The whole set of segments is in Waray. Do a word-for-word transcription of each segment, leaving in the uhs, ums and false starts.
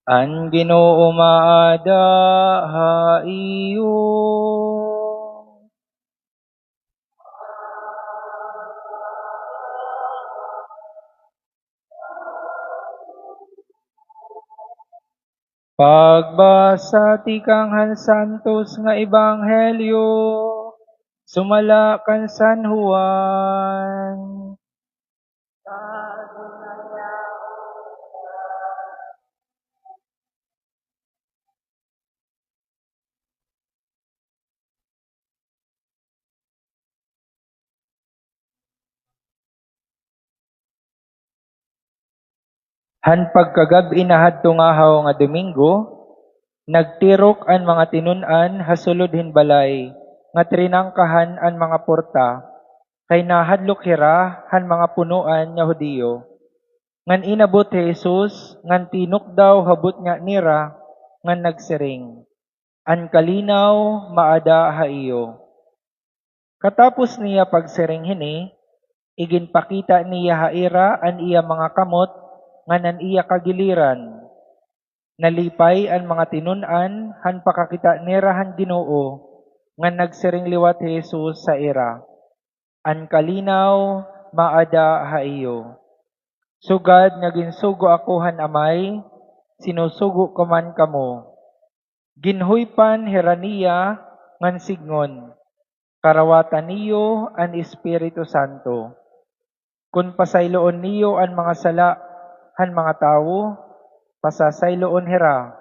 An Ginoo maada ha iyo. Pagbasa tikang han Santos nga Ebanghelyo sumala kan San Juan. Han pagkagab-i nahadto ngahaw nga Domingo, nagtirok an mga tinun-an ha sulod hin balay nga trinangkahan an mga porta, kay nahadlok hira han mga punoan nga Judio. Ngan inabot hi Jesus ngan tinukdaw ha butnga nira ngan nagsiring, "An kalinaw maada ha iyo." Katapos niya pagsiring hini, iginpakita niya ha ira an iya mga kamot ngan an iya kagiliran. Nalipay an mga tinun-an han pakakita nira han Ginoo, ngan nagsiring liwat hi Jesus sa ira, "An kalinaw maada ha iyo. Sugad nga ginsugo ako han Amay, sinusugo ko man kamo." Ginhuypan hira niya ngan sidngon, "Karawatan niyo an Espiritu Santo. Kon pasayloon niyo an mga sala han mga tawo, pasasayloon hira,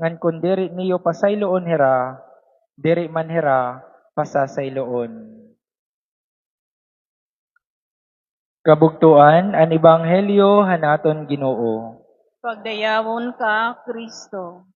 ngan kon diri niyo pasayloon hira, diri man hira pasasayloon." Kabugtoan, an Ebanghelyo han aton Ginoo. Pagdayawon ka, Kristo.